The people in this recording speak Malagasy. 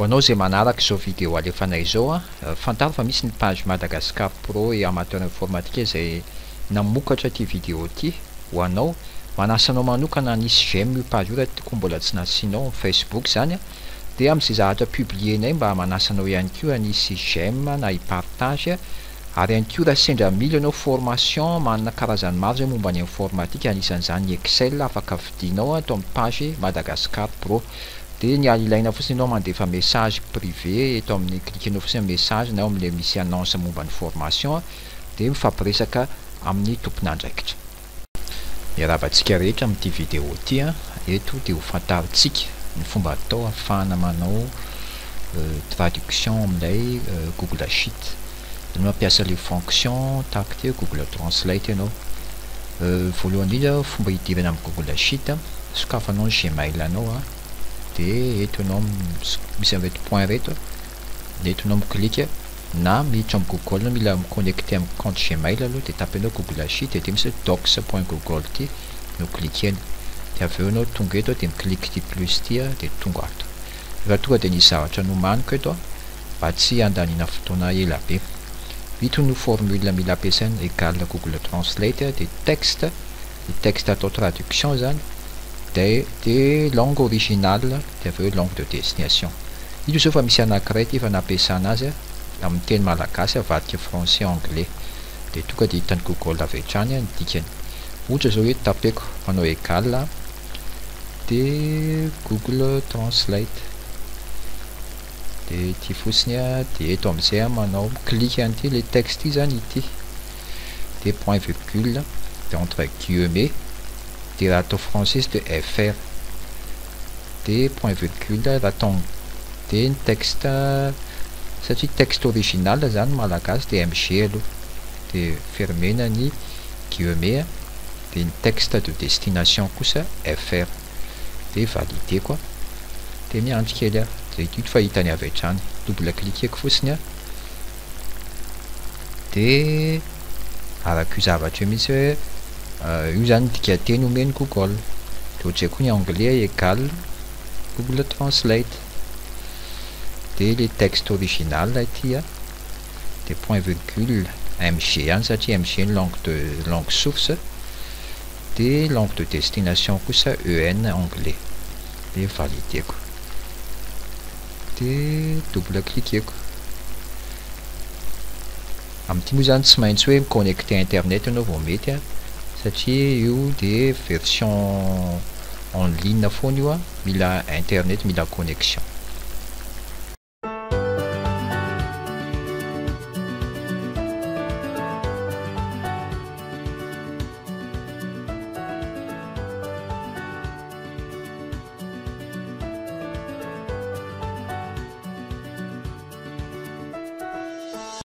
Ho anao izay manaraka izao video alefanay izao a, fantaro fa misy ny page Madagascar Pro et Amateur Informatique izay namokatra ity video ity ho anao. Manasa anao manokana hanisy j'aime io page io raha toa ka mbola tsy nasianao amin'ny Facebook izany a. Dia amin'izay zavatra publier-nay mba manasa anao ihany koa hanisy j'aime na hi-partage. Ary ihany koa raha sendra mila ianao formation manana karazany maro izay momba ny informatique anisan'izany ny Excel afaka vidianao ato amin'ny page Madagascar Pro. Dia ny ilaina fotsiny ianao mandefa message privé eto amin'ny cliquer-nao fotsiny amin'ny message na eo amin'ilay misy annonce momba ny formation dia mifampiresaka amin'ny tompon'andraikitra. Miarahaba antsika rehetra amin'ity vidéo ity an, eto dia ho fantarintsika ny fomba atao ahafahana manao traduction amin'ilay Google Sheet. Ianao mampiasa ilay fonction tahaka ity Google Translate ianao. Voalohany indrindra fomba hidirana amin'ny Google Sheet, sokafanao ny Gmail anao an, dia eto ianao misy an'ireto point ireto, dia eto ianao mi-clique. Na miditra am google anao mila mi connecter am compte gmail aloha de tapenao google sheet de misy hoe docs point google ty no cliquena de avy eo anao tonga eto de mi clique ity plus ity de tonga ato efa tonga de nisy zavatra nomaniko eto mba tsy handaniana fotoana ela be ito no formule mila ampiasaina egal google translate de texte ny texte atao traduction zany de de langue originale de avy eo langue de destination Ito zao fa misy anakiray ity efa nampiasana azy amin'ny teny malagasy avadika français anglais dia tonga dia hitan'i google avy hatrany ny dikany. Ohatra zao hoe tapeko manao egal dia google translate dia ity fotsiny dia eto amin'izay aho manao mi-clique an'ity ilay texte ity zany ity dia point virgule dia entre guillemets dia raha atao français izy dia fr. De point virgule raha atao de ny texte satria texte original zany malagasy de MG aloha de fermena ny guillemets de ny texte de destination kosa FR de valideko de miandry kely aho de ito fa hitany avy hatrany double cliqueko fotsiny de araka io zavatra io mihitsy hoe io zany ny dikanteny omen'i Google de ohatr'izay koa ny anglais égal Google Translate de le texte original ity a de point virgule MG ihany satria MG ny langue de langue source de langue de destination kosa EN anglais de valideko de double cliqueko. Amin'ity moa izany tsy maintsy hoe mi-connecter internet ianao vao mety an, satria io dia version en ligne foana io an, mila internet, mila connexion.